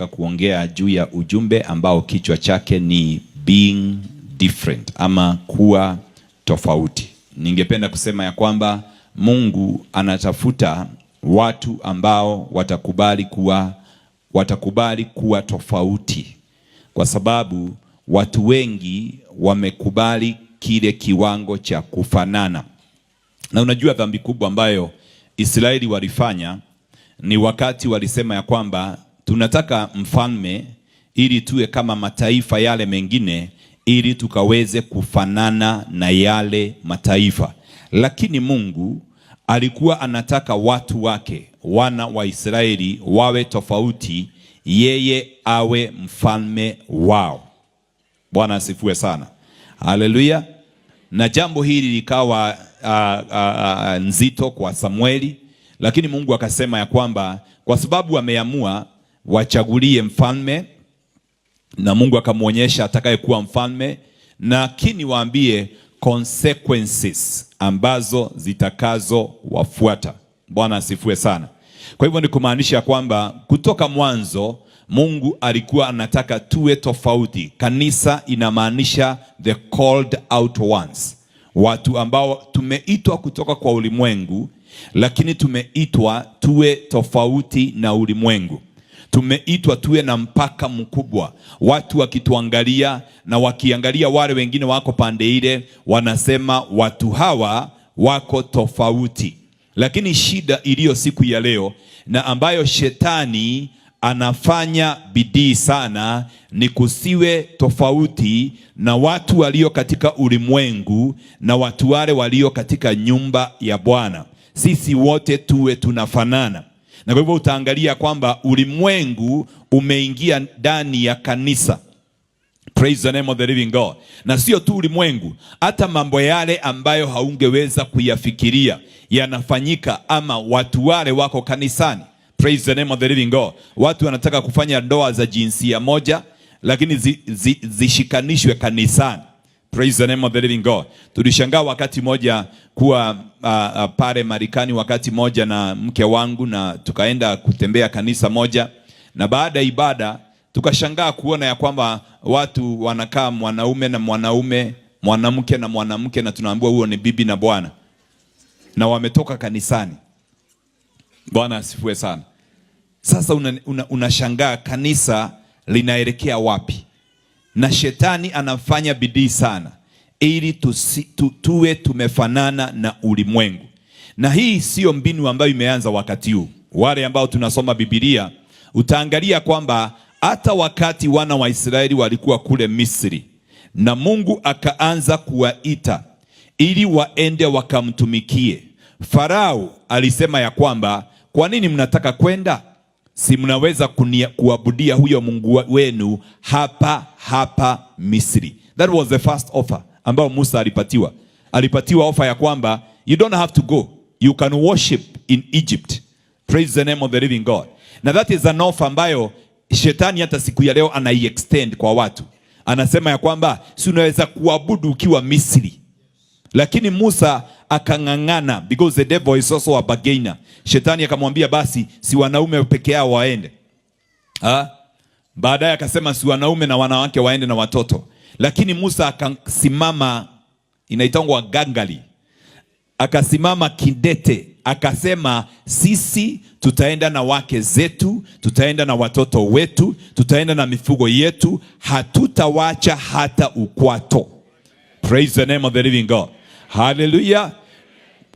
Nataka kuongea juu ya ujumbe ambao kichwa chake ni being different ama kuwa tofauti. Ningependa kusema ya kwamba Mungu anatafuta watu ambao watakubali kuwa tofauti, kwa sababu watu wengi wamekubali kile kiwango cha kufanana. Na unajua dhambi kubwa ambayo Israeli walifanya ni wakati walisema ya kwamba tunataka mfalme ili tuwe kama mataifa yale mengine, ili tukaweze kufanana na yale mataifa. Lakini Mungu alikuwa anataka watu wake, wana wa Israeli, wawe tofauti, yeye awe mfalme wao. Bwana asifiwe sana, haleluya. Na jambo hili likawa nzito kwa Samueli, lakini Mungu akasema ya kwamba kwa sababu ameamua wachagulie mfalme, na Mungu akamwonyesha atakayekuwa mfalme, lakini waambie consequences ambazo zitakazo wafuata. Bwana asifiwe sana. Kwa hivyo ni kumaanisha kwamba kutoka mwanzo Mungu alikuwa anataka tuwe tofauti. Kanisa inamaanisha the called out ones, watu ambao tumeitwa kutoka kwa ulimwengu, lakini tumeitwa tuwe tofauti na ulimwengu. Tumeitwa tuwe na mpaka mkubwa. Watu wakituangalia na wakiangalia wale wengine wako pande ile, wanasema watu hawa wako tofauti. Lakini shida iliyo siku ya leo na ambayo shetani anafanya bidii sana ni kusiwe tofauti na watu walio katika ulimwengu na watu wale walio katika nyumba ya Bwana. Sisi wote tuwe tunafanana. Na kwa hivyo utaangalia kwamba ulimwengu umeingia ndani ya kanisa. Praise the name of the living God. Na sio tu ulimwengu, hata mambo yale ambayo haungeweza kuyafikiria yanafanyika, ama watu wale wako kanisani. Praise the name of the living God. Watu wanataka kufanya ndoa za jinsia moja, lakini zishikanishwe kanisani. Praise the name of the living God. Tulishangaa wakati moja kuwa pale Marekani wakati moja na mke wangu, na tukaenda kutembea kanisa moja, na baada ya ibada tukashangaa kuona ya kwamba watu wanakaa mwanaume na mwanaume, mwanamke na mwanamke, na tunaambiwa huo ni bibi na bwana, na wametoka kanisani. Bwana asifiwe sana. Sasa unashangaa kanisa linaelekea wapi? Na shetani anafanya bidii sana ili tuwe tumefanana na ulimwengu. Na hii siyo mbinu ambayo imeanza wakati huu. Wale ambao tunasoma Biblia, utaangalia kwamba hata wakati wana wa Israeli walikuwa kule Misri na Mungu akaanza kuwaita ili waende wakamtumikie, Farao alisema ya kwamba kwa nini mnataka kwenda? Si mnaweza kuabudia huyo Mungu wenu hapa hapa Misri? That was the first offer ambayo Musa alipatiwa. Alipatiwa ofa ya kwamba you don't have to go, you can worship in Egypt. Praise the name of the living God. Na that is an offer ambayo shetani hata siku ya leo anaiextend kwa watu. Anasema ya kwamba si unaweza kuabudu ukiwa Misri. Lakini Musa akang'ang'ana because the devil is also a bargainer. Shetani akamwambia basi si wanaume peke yao waende. Ha? Baadaye akasema si wanaume na wanawake waende na watoto. Lakini Musa akasimama, inaitangwa gangali, akasimama kidete, akasema sisi tutaenda na wake zetu, tutaenda na watoto wetu, tutaenda na mifugo yetu, hatutawacha hata ukwato. Praise the name of the living God. Hallelujah.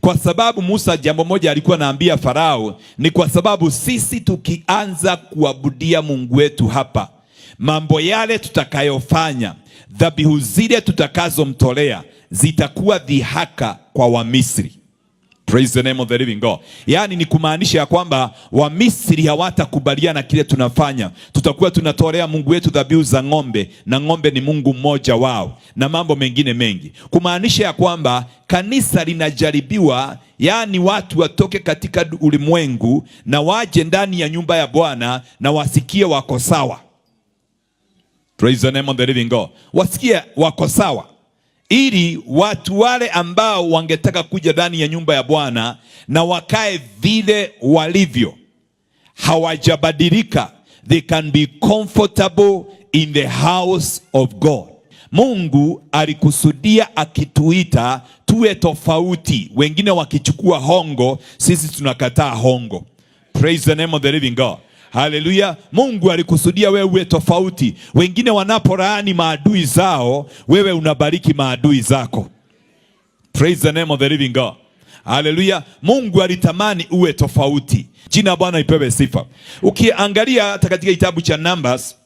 Kwa sababu Musa jambo moja alikuwa anaambia Farao ni kwa sababu sisi tukianza kuabudia Mungu wetu hapa, mambo yale tutakayofanya, dhabihu zile tutakazomtolea zitakuwa dhihaka kwa Wamisri. Praise the name of the living God. Yaani ni kumaanisha ya kwamba Wamisri hawatakubaliana kile tunafanya. Tutakuwa tunatolea Mungu wetu dhabihu za ng'ombe, na ng'ombe ni Mungu mmoja wao, na mambo mengine mengi. Kumaanisha ya kwamba kanisa linajaribiwa, yaani watu watoke katika ulimwengu na waje ndani ya nyumba ya Bwana na wasikie wako sawa. Praise the name of the living God. Wasikie wako sawa, ili watu wale ambao wangetaka kuja ndani ya nyumba ya Bwana na wakae vile walivyo, hawajabadilika. they can be comfortable in the house of God. Mungu alikusudia akituita tuwe tofauti. Wengine wakichukua hongo, sisi tunakataa hongo. Praise the name of the living God. Haleluya. Mungu alikusudia wewe uwe tofauti. Wengine wanaporaani maadui zao, wewe unabariki maadui zako. Praise the name of the living God. Haleluya. Mungu alitamani uwe tofauti. Jina Bwana ipewe sifa. Ukiangalia hata katika kitabu cha Numbers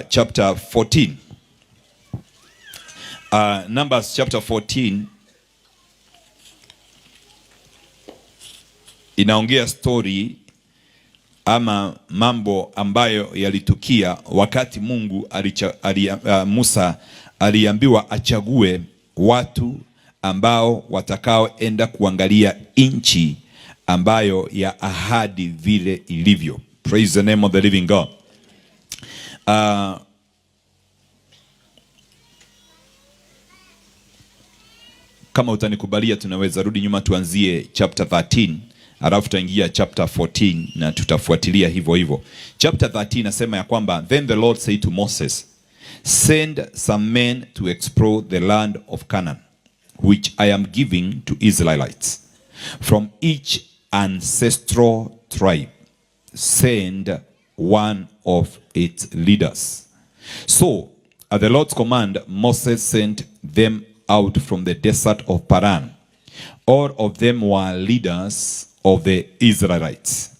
chapter 14. Numbers chapter 14 inaongea story ama mambo ambayo yalitukia wakati Mungu Musa aliambiwa achague watu ambao watakaoenda kuangalia nchi ambayo ya ahadi vile ilivyo. Praise the name of the living God. Kama utanikubalia tunaweza rudi nyuma tuanzie chapter 13, alafu tutaingia chapter 14 na tutafuatilia hivyo hivyo. Chapter 13 nasema ya kwamba then the Lord said to Moses, send some men to explore the land of Canaan, which I am giving to Israelites. From each ancestral tribe, send one of its leaders. So, at the Lord's command, Moses sent them out from the desert of Paran. All of them were leaders of the Israelites.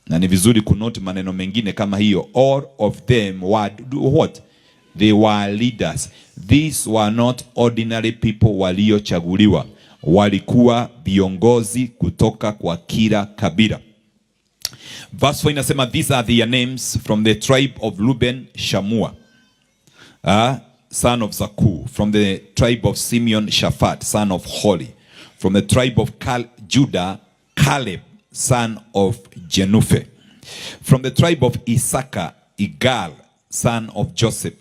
Na ni vizuri kunote maneno mengine kama hiyo. All of them were what? They were leaders. These were not ordinary people waliochaguliwa. Walikuwa viongozi kutoka kwa kila kabila. Verse 4 inasema these are their names: from the tribe of Reuben, Shamua, son of Zaku; from the tribe of Simeon, Shaphat, son of Hori; from the tribe of Judah, Caleb, son of Jenufe; from the tribe of Issachar, Igal, son of Joseph;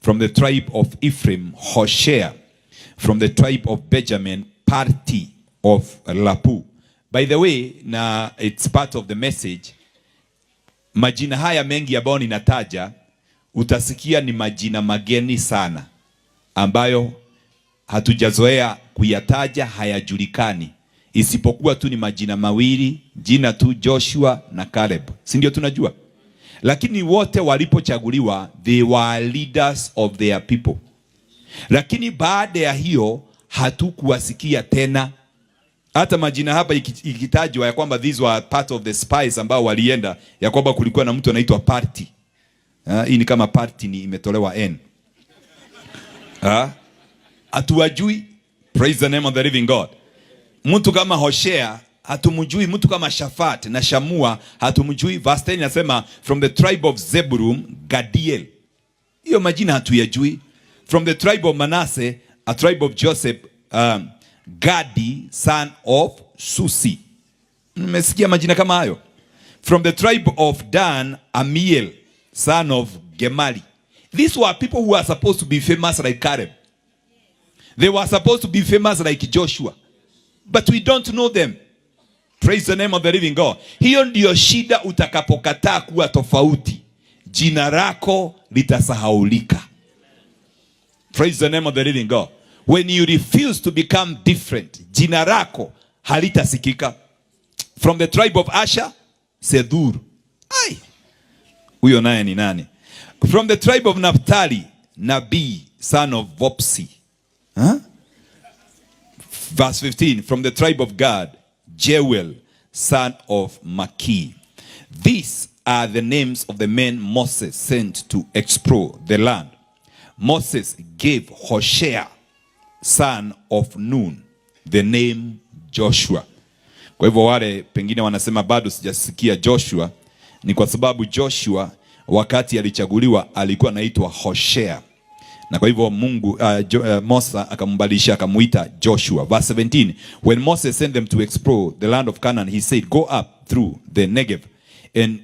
from the tribe of Ephraim, Hoshea; from the tribe of Benjamin, Parti of Lapu. By the way, na it's part of the message. Majina haya mengi ambayo ninataja utasikia ni majina mageni sana ambayo hatujazoea kuyataja, hayajulikani, isipokuwa tu ni majina mawili, jina tu Joshua na Caleb, si ndio tunajua? Lakini wote walipochaguliwa, they were leaders of their people. Lakini baada ya hiyo hatukuwasikia tena. Hata majina hapa ikitajwa ya kwamba these were part of the spies ambao walienda, ya kwamba kulikuwa na mtu anaitwa Parti. Hii ni kama party ni imetolewa N. Hatuwajui. Praise the name of the living God. Mtu kama Hoshea hatumjui, mtu kama Shafat na Shamua hatumjui. Verse 10 inasema from the tribe of Zebulun, Gadiel. Hiyo majina hatuyajui. From the tribe of Manasseh, a tribe of Joseph, Gadi, son of Susi. Mmesikia majina kama hayo? From the tribe of Dan, Amiel, son of Gemali. These were people who were supposed to be famous like Caleb. They were supposed to be famous like Joshua. But we don't know them. Praise the name of the living God. Hiyo ndiyo shida utakapokataa kuwa tofauti. Jina lako litasahaulika. Praise the name of the living God. When you refuse to become different, jina lako halitasikika. From the tribe of Asher, Sedur. Ai. Huyo naye ni nani? From the tribe of Naphtali, Nabi, son of Vopsi. Huh? Verse 15, from the tribe of Gad, Jewel, son of Maki. These are the names of the men Moses sent to explore the land. Moses gave Hoshea, son of Nun, the name Joshua. Kwa hivyo wale pengine wanasema bado sijasikia Joshua, ni kwa sababu Joshua wakati alichaguliwa alikuwa anaitwa Hoshea. Na kwa hivyo Mungu Musa akambadilisha akamuita Joshua. Verse 17, when Moses sent them to explore the land of Canaan, he said, go up through the Negev and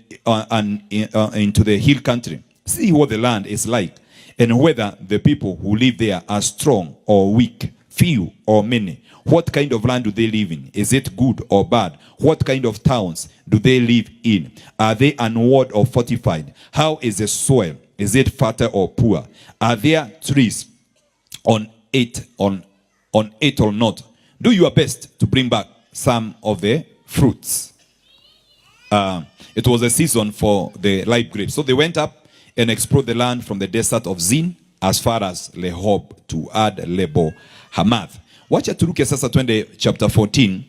into the hill country. See what the land is like and whether the people who live there are strong or weak. Few or many? What kind of land do they live in? Is it good or bad? What kind of towns do they live in? Are they unwalled or fortified? How is the soil? Is it fertile or poor? Are there trees on it or not? Do your best to bring back some of the fruits. It was a season for the ripe grapes. So they went up and explored the land from the desert of Zin as far as Rehob to add Lebo Hamath. Wacha turuke sasa twende chapter 14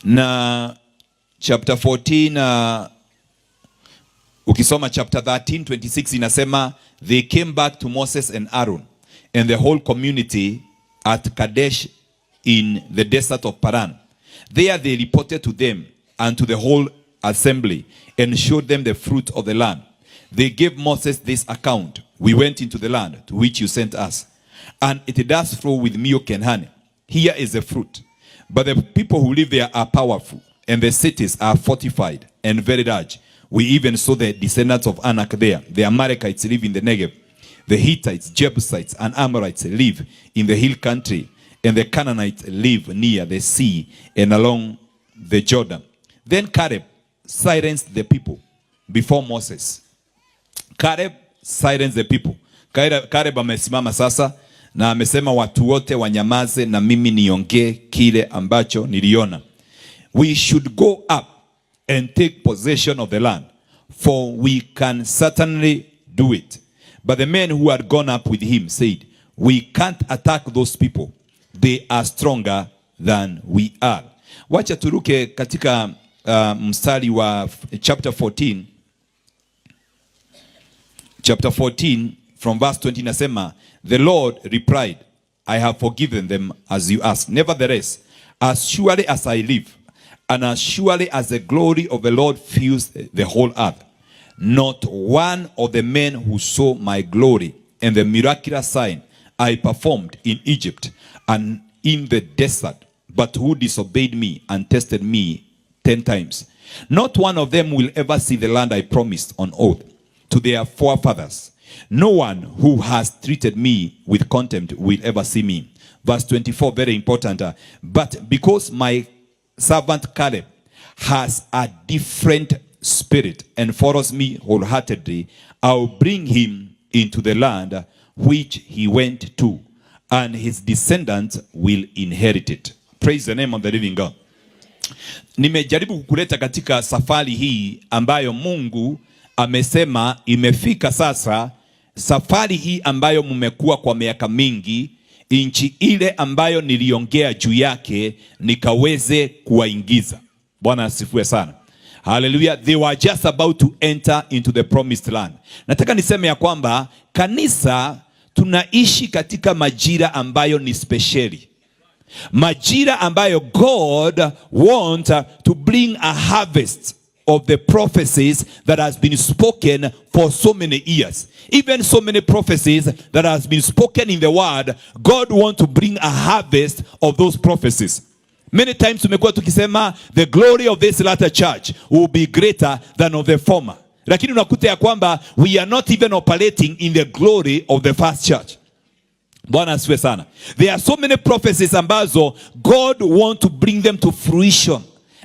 na chapter 14, ukisoma chapter 13 26 inasema, "They came back to Moses and Aaron and the whole community at Kadesh in the desert of Paran. There they reported to them and to the whole assembly and showed them the fruit of the land. They gave Moses this account: 'We went into the land to which you sent us, and it does flow with milk and honey. Here is the fruit. But the people who live there are powerful, and the cities are fortified and very large. We even saw the descendants of Anak there. The Amalekites live in the Negev. The Hittites, Jebusites, and Amorites live in the hill country, and the Canaanites live near the sea and along the Jordan.' Then Caleb silenced the people before Moses." Caleb silenced the people. Caleb amesimama sasa na amesema watu wote wanyamaze na mimi niongee kile ambacho niliona. "We should go up and take possession of the land, for we can certainly do it. But the men who had gone up with him said, 'We can't attack those people. They are stronger than we are.'" Wacha turuke katika mstari wa chapter 14. Chapter 14 from verse 20 inasema, "The Lord replied, 'I have forgiven them as you ask. Nevertheless, as surely as I live, and as surely as the glory of the Lord fills the whole earth, not one of the men who saw my glory and the miraculous sign I performed in Egypt and in the desert, but who disobeyed me and tested me 10 times, not one of them will ever see the land I promised on oath to their forefathers. No one who has treated me with contempt will ever see me.'" Verse 24, very important. "But because my servant Caleb has a different spirit and follows me wholeheartedly, I'll bring him into the land which he went to, and his descendants will inherit it." Praise the name of the living God. Nimejaribu kukuleta katika safari hii ambayo Mungu amesema imefika sasa, safari hii ambayo mmekuwa kwa miaka mingi, nchi ile ambayo niliongea juu yake nikaweze kuwaingiza. Bwana asifiwe sana. Hallelujah. They were just about to enter into the promised land. Nataka niseme ya kwamba kanisa tunaishi katika majira ambayo ni spesheli, majira ambayo God want to bring a harvest of the prophecies that has been spoken for so many years. Even so many prophecies that has been spoken in the word, God want to bring a harvest of those prophecies. Many times tumekuwa tukisema the glory of this latter church will be greater than of the former. Lakini unakuta ya kwamba we are not even operating in the glory of the first church. Bwana asifiwe sana. There are so many prophecies ambazo God want to bring them to fruition.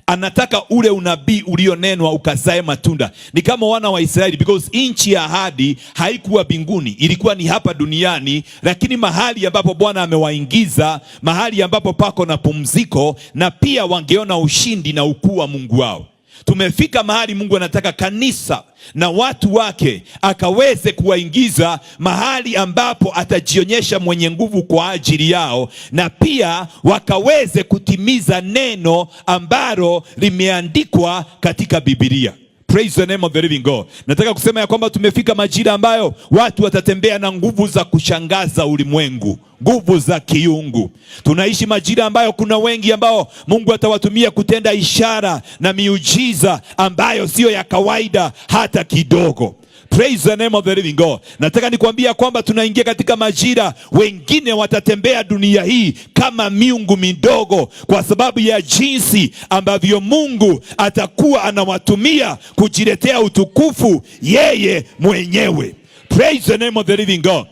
Anataka ule unabii ulionenwa ukazae matunda. Ni kama wana wa Israeli, because nchi ya ahadi haikuwa mbinguni, ilikuwa ni hapa duniani, lakini mahali ambapo Bwana amewaingiza, mahali ambapo pako na pumziko, na pia wangeona ushindi na ukuu wa Mungu wao. Tumefika mahali Mungu anataka kanisa na watu wake akaweze kuwaingiza mahali ambapo atajionyesha mwenye nguvu kwa ajili yao, na pia wakaweze kutimiza neno ambalo limeandikwa katika Biblia. Praise the name of the living God. Nataka kusema ya kwamba tumefika majira ambayo watu watatembea na nguvu za kushangaza ulimwengu, nguvu za kiungu. Tunaishi majira ambayo kuna wengi ambao Mungu atawatumia kutenda ishara na miujiza ambayo siyo ya kawaida hata kidogo. Praise the name of the living God. Nataka nikwambia kwamba tunaingia katika majira wengine watatembea dunia hii kama miungu midogo, kwa sababu ya jinsi ambavyo Mungu atakuwa anawatumia kujiletea utukufu yeye mwenyewe. Praise the name of the living God.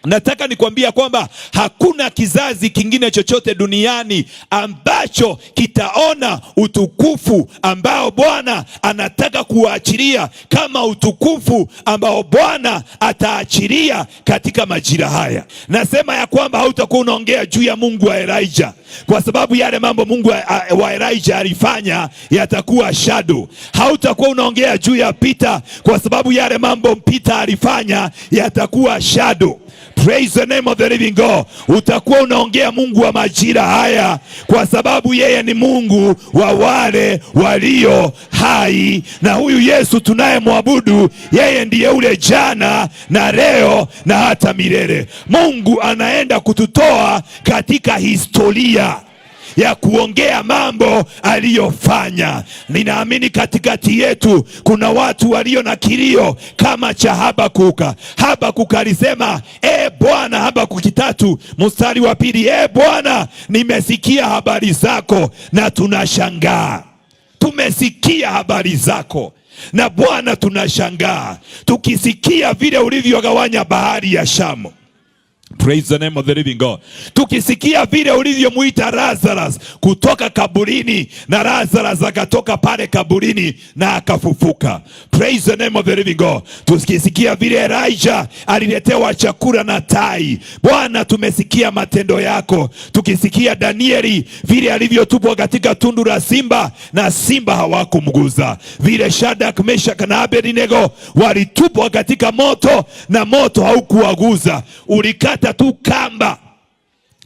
Nataka nikwambia kwamba hakuna kizazi kingine chochote duniani ambacho kitaona utukufu ambao Bwana anataka kuachilia kama utukufu ambao Bwana ataachilia katika majira haya. Nasema ya kwamba hautakuwa unaongea juu ya Mungu wa Elijah, kwa sababu yale mambo Mungu wa Elijah alifanya yatakuwa shadow. Hautakuwa unaongea juu ya Peter, kwa sababu yale mambo Peter alifanya yatakuwa shadow. Praise the name of the living God. Utakuwa unaongea Mungu wa majira haya, kwa sababu yeye ni Mungu wa wale walio hai, na huyu Yesu tunayemwabudu yeye ndiye ule jana na leo na hata milele. Mungu anaenda kututoa katika historia ya kuongea mambo aliyofanya. Ninaamini katikati yetu kuna watu walio na kilio kama cha Habakuka. Habakuka alisema, e Bwana, Habakuki 3:2, e Bwana, nimesikia habari zako na tunashangaa. Tumesikia habari zako na Bwana tunashangaa, tukisikia vile ulivyogawanya bahari ya Shamu. Praise the name of the living God. Tukisikia vile ulivyomuita Lazarus kutoka kaburini na Lazarus akatoka pale kaburini na akafufuka. Praise the name of the living God. Tukisikia vile Elijah aliletewa chakula na tai. Bwana, tumesikia matendo yako. Tukisikia Danieli vile alivyotupwa katika tundu la simba na simba hawakumguza. Vile Shadrach, Meshach na Abednego walitupwa katika moto na moto haukuwaguza. Ulikata tu kamba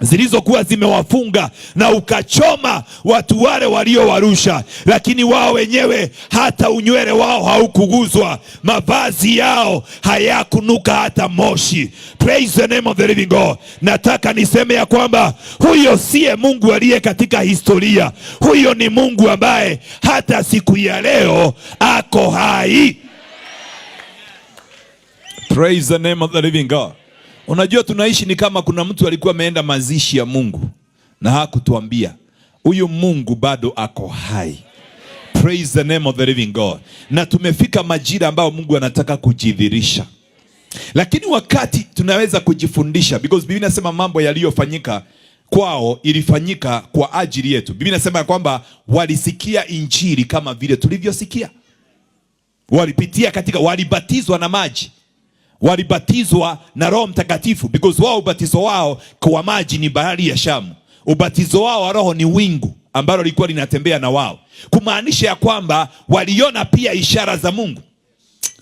zilizokuwa zimewafunga na ukachoma watu wale waliowarusha, lakini wao wenyewe hata unywele wao haukuguzwa, mavazi yao hayakunuka hata moshi. Praise the name of the living God. Nataka niseme ya kwamba huyo siye Mungu aliye katika historia, huyo ni Mungu ambaye hata siku ya leo ako hai. Praise the name of the living God. Unajua tunaishi ni kama kuna mtu alikuwa ameenda mazishi ya Mungu na hakutuambia huyu Mungu bado ako hai. Praise the name of the living God. Na tumefika majira ambayo Mungu anataka kujidhihirisha, lakini wakati tunaweza kujifundisha, because Biblia inasema mambo yaliyofanyika kwao ilifanyika kwa ajili yetu. Biblia inasema ya kwamba walisikia injili kama vile tulivyosikia, walipitia katika, walibatizwa na maji, walibatizwa na Roho Mtakatifu, because wao ubatizo wao kwa maji ni bahari ya Shamu, ubatizo wao wa Roho ni wingu ambalo lilikuwa linatembea na wao, kumaanisha ya kwamba waliona pia ishara za Mungu.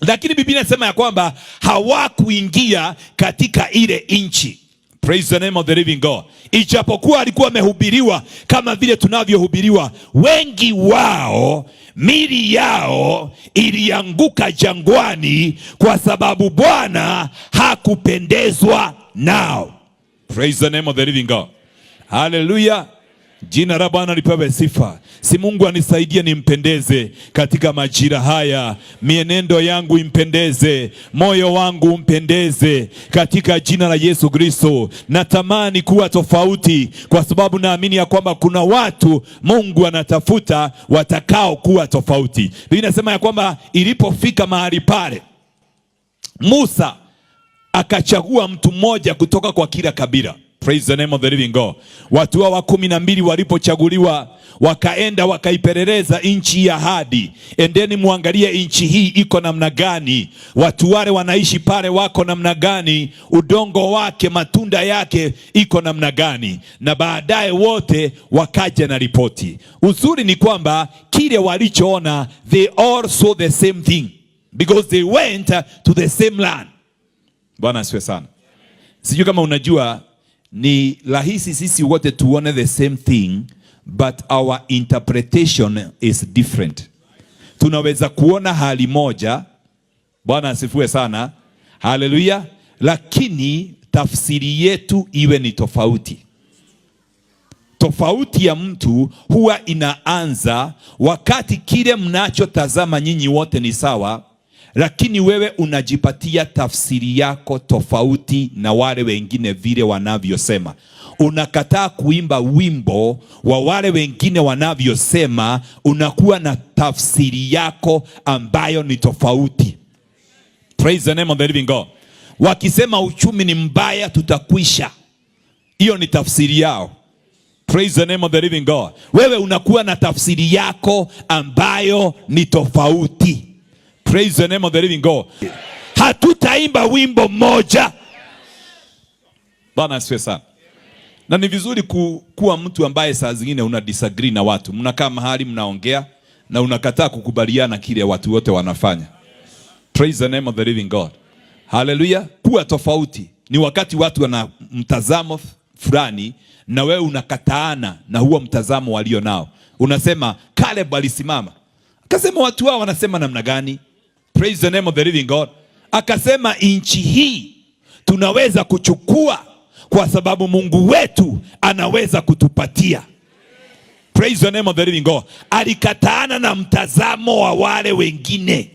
Lakini Biblia inasema ya kwamba hawakuingia katika ile nchi. Praise the name of the living God. Ijapokuwa alikuwa amehubiriwa kama vile tunavyohubiriwa, wengi wao mili yao ilianguka jangwani kwa sababu Bwana hakupendezwa nao. Praise the name of the living God. Hallelujah. Jina la Bwana lipewe sifa. Si Mungu anisaidie nimpendeze katika majira haya, mienendo yangu impendeze, moyo wangu umpendeze katika jina la Yesu Kristo. Natamani kuwa tofauti, kwa sababu naamini ya kwamba kuna watu Mungu anatafuta watakao kuwa tofauti. Biblia inasema ya kwamba ilipofika mahali pale, Musa akachagua mtu mmoja kutoka kwa kila kabila. Praise the name of the living God. Watu hao 12 walipochaguliwa wakaenda wakaipeleleza nchi ya ahadi. Endeni muangalie nchi hii iko namna gani, watu wale wanaishi pale wako namna gani, udongo wake, matunda yake iko namna gani, na baadaye wote wakaja na ripoti. Uzuri ni kwamba kile walichoona, they all saw the same thing because they went to the same land. Bwana asifiwe sana. Sijui kama unajua ni rahisi sisi wote tuone the same thing but our interpretation is different. Tunaweza kuona hali moja, Bwana asifiwe sana, haleluya, lakini tafsiri yetu iwe ni tofauti. Tofauti ya mtu huwa inaanza wakati kile mnachotazama nyinyi wote ni sawa, lakini wewe unajipatia tafsiri yako tofauti na wale wengine vile wanavyosema. Unakataa kuimba wimbo wa wale wengine wanavyosema, unakuwa na tafsiri yako ambayo ni tofauti. Praise the name of the living God. Wakisema uchumi ni mbaya, tutakwisha. Hiyo ni tafsiri yao. Praise the name of the living God. Wewe unakuwa na tafsiri yako ambayo ni tofauti. Praise the name of the living God. Hatutaimba wimbo mmoja. Bwana asifiwe sana. Na ni vizuri kuwa mtu ambaye saa zingine una disagree na watu. Mnakaa mahali mnaongea na unakataa kukubaliana kile watu wote wanafanya. Praise the name of the living God. Haleluya. Kuwa tofauti ni wakati watu wana mtazamo fulani na wewe unakataana na huo mtazamo walio nao. Unasema Caleb alisimama akasema watu hao wanasema namna gani? Praise the name of the living God. Akasema nchi hii tunaweza kuchukua kwa sababu Mungu wetu anaweza kutupatia. Praise the name of the living God. Alikataana na mtazamo wa wale wengine.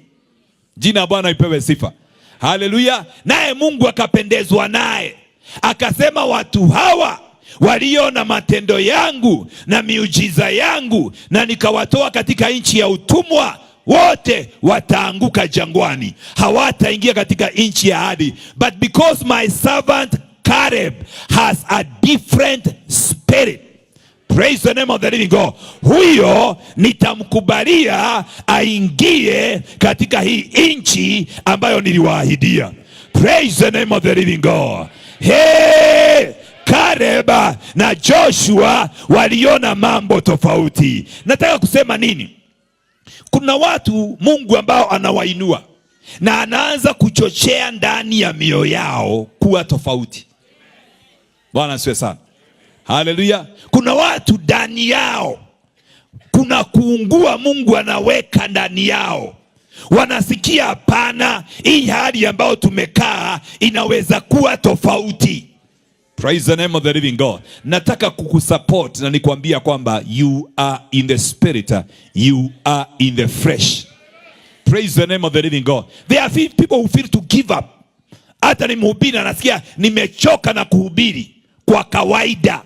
Jina la Bwana ipewe sifa. Haleluya. Naye Mungu akapendezwa naye, akasema watu hawa waliona matendo yangu na miujiza yangu, na nikawatoa katika nchi ya utumwa, wote wataanguka jangwani, hawataingia katika nchi ya ahadi. But because my servant Caleb has a different spirit. Praise the name of the living God. Huyo nitamkubalia aingie katika hii nchi ambayo niliwaahidia. Praise the name of the living God. Hey, Caleb na Joshua waliona mambo tofauti. Nataka kusema nini? Kuna watu Mungu ambao anawainua na anaanza kuchochea ndani ya mioyo yao kuwa tofauti. Bwana asifiwe sana. Haleluya. Kuna watu ndani yao kuna kuungua Mungu anaweka ndani yao, wanasikia hapana, hii hali ambayo tumekaa inaweza kuwa tofauti. Praise the name of the living God. Nataka kukusupport na nikwambia kwamba you are in the spirit, you are in the flesh. Praise the name of the living God. There are few people who feel to give up. Hata ni mhubiri anasikia nimechoka na kuhubiri kwa kawaida.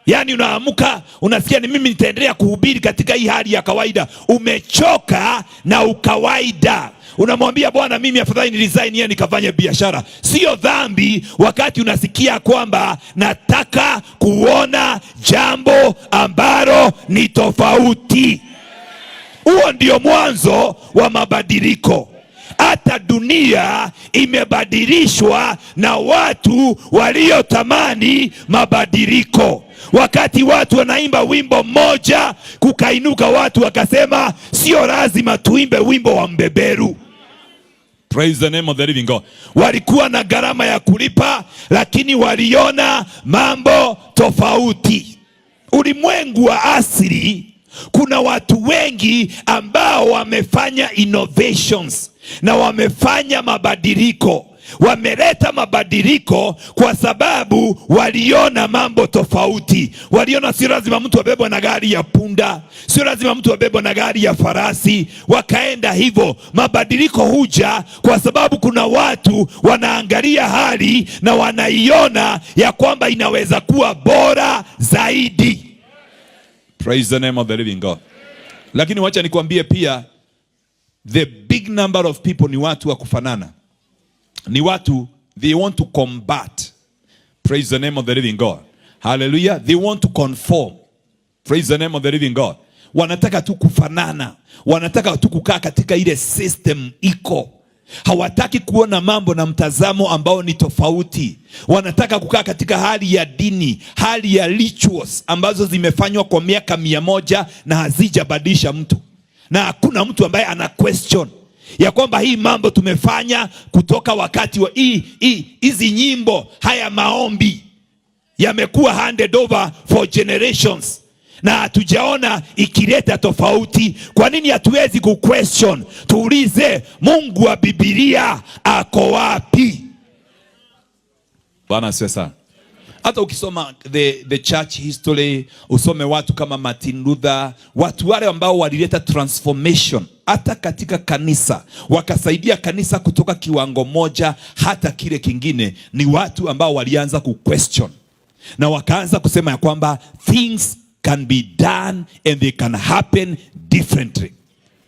Yaani unaamka unasikia ni mimi nitaendelea kuhubiri katika hii hali ya kawaida. Umechoka na ukawaida. Unamwambia Bwana, mimi afadhali ni resign yeye nikafanye biashara. Sio dhambi wakati unasikia kwamba nataka kuona jambo ambalo ni tofauti. Huo ndio mwanzo wa mabadiliko. Hata dunia imebadilishwa na watu waliotamani mabadiliko. Wakati watu wanaimba wimbo mmoja, kukainuka watu wakasema sio lazima tuimbe wimbo wa mbeberu. Praise the name of the living God. Walikuwa na gharama ya kulipa, lakini waliona mambo tofauti. Ulimwengu wa asili kuna watu wengi ambao wamefanya innovations na wamefanya mabadiliko. Wameleta mabadiliko kwa sababu waliona mambo tofauti. Waliona sio lazima mtu abebwe na gari ya punda, sio lazima mtu abebwe na gari ya farasi. Wakaenda hivyo. Mabadiliko huja kwa sababu kuna watu wanaangalia hali na wanaiona ya kwamba inaweza kuwa bora zaidi. Praise the name of the living God. Lakini wacha nikwambie pia, the big number of people ni watu wa kufanana, ni watu they want to combat. Praise the name of the living God. Hallelujah. They want to conform. Praise the name of the living God. Wanataka tu kufanana, wanataka tu kukaa katika ile system iko. Hawataki kuona mambo na mtazamo ambao ni tofauti. Wanataka kukaa katika hali ya dini, hali ya rituals ambazo zimefanywa kwa miaka 100 na hazijabadilisha mtu, na hakuna mtu ambaye ana question ya kwamba hii mambo tumefanya kutoka wakati wa hizi nyimbo, haya maombi yamekuwa handed over for generations na hatujaona ikileta tofauti. Kwa nini hatuwezi kuquestion? Tuulize, Mungu wa Biblia ako wapi? Bwana asifiwe sana. Hata ukisoma the church history, usome watu kama Martin Luther, watu wale ambao walileta transformation hata katika kanisa, wakasaidia kanisa kutoka kiwango moja hata kile kingine, ni watu ambao walianza kuquestion na wakaanza kusema ya kwamba things can be done and they can happen differently.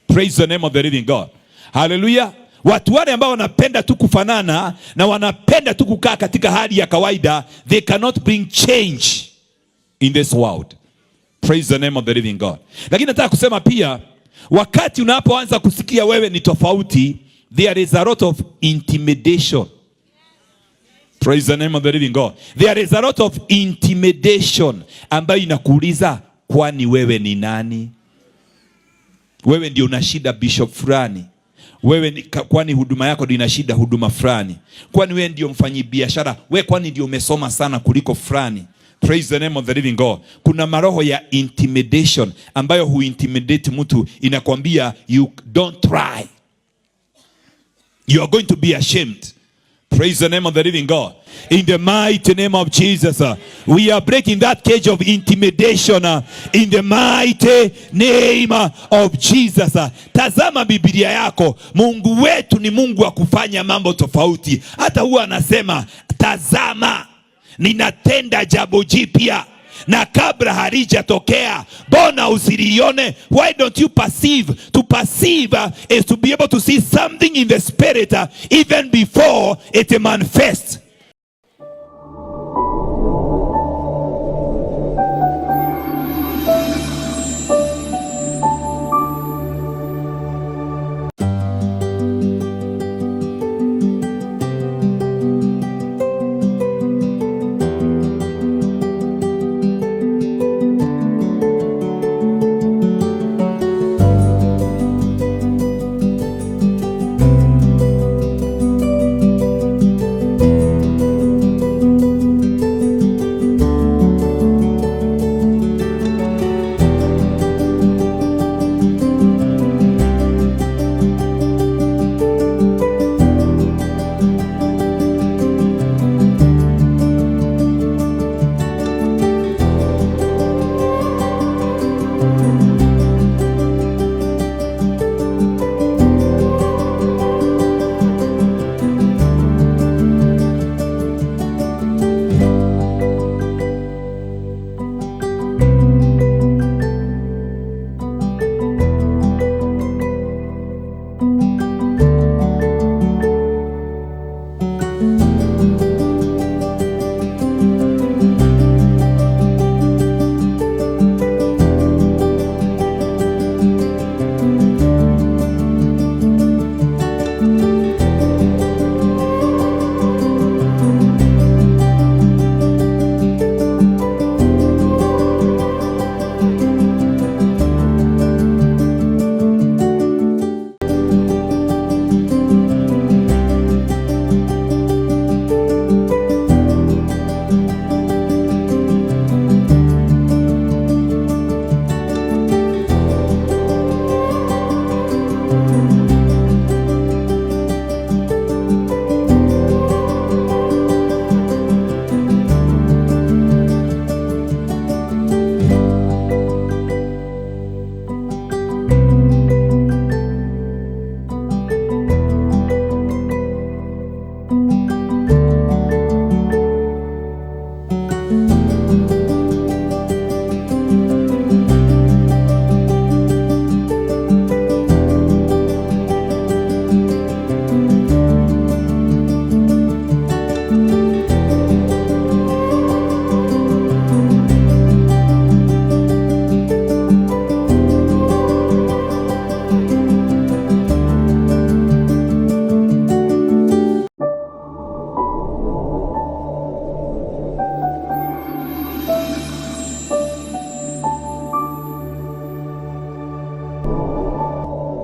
Praise the name of the living God. Hallelujah. Watu wale ambao wanapenda tu kufanana na wanapenda tu kukaa katika hali ya kawaida, they cannot bring change in this world. Praise the name of the living God. Lakini nataka kusema pia, wakati unapoanza kusikia wewe ni tofauti, there is a lot of intimidation. Praise the name of the living God. There is a lot of intimidation ambayo inakuuliza, kwani wewe ni nani? Wewe ndio una shida bishop fulani. Wewe ni, kwani huduma yako ndio ina shida huduma fulani? Kwani wewe ndio mfanyi biashara? Wewe kwani ndio umesoma sana kuliko fulani? Praise the name of the living God. Kuna maroho ya intimidation ambayo huintimidate mtu, inakwambia, "You don't try. You are going to be ashamed." Praise the name of the living God. In the mighty name of Jesus, we are breaking that cage of intimidation in the mighty name of Jesus. Tazama Biblia yako. Mungu wetu ni Mungu wa kufanya mambo tofauti. Hata huwa anasema, "Tazama, ninatenda jambo jipya na kabla halijatokea, mbona usilione?" Why don't you perceive? To perceive is to be able to see something in the spirit even before it manifests.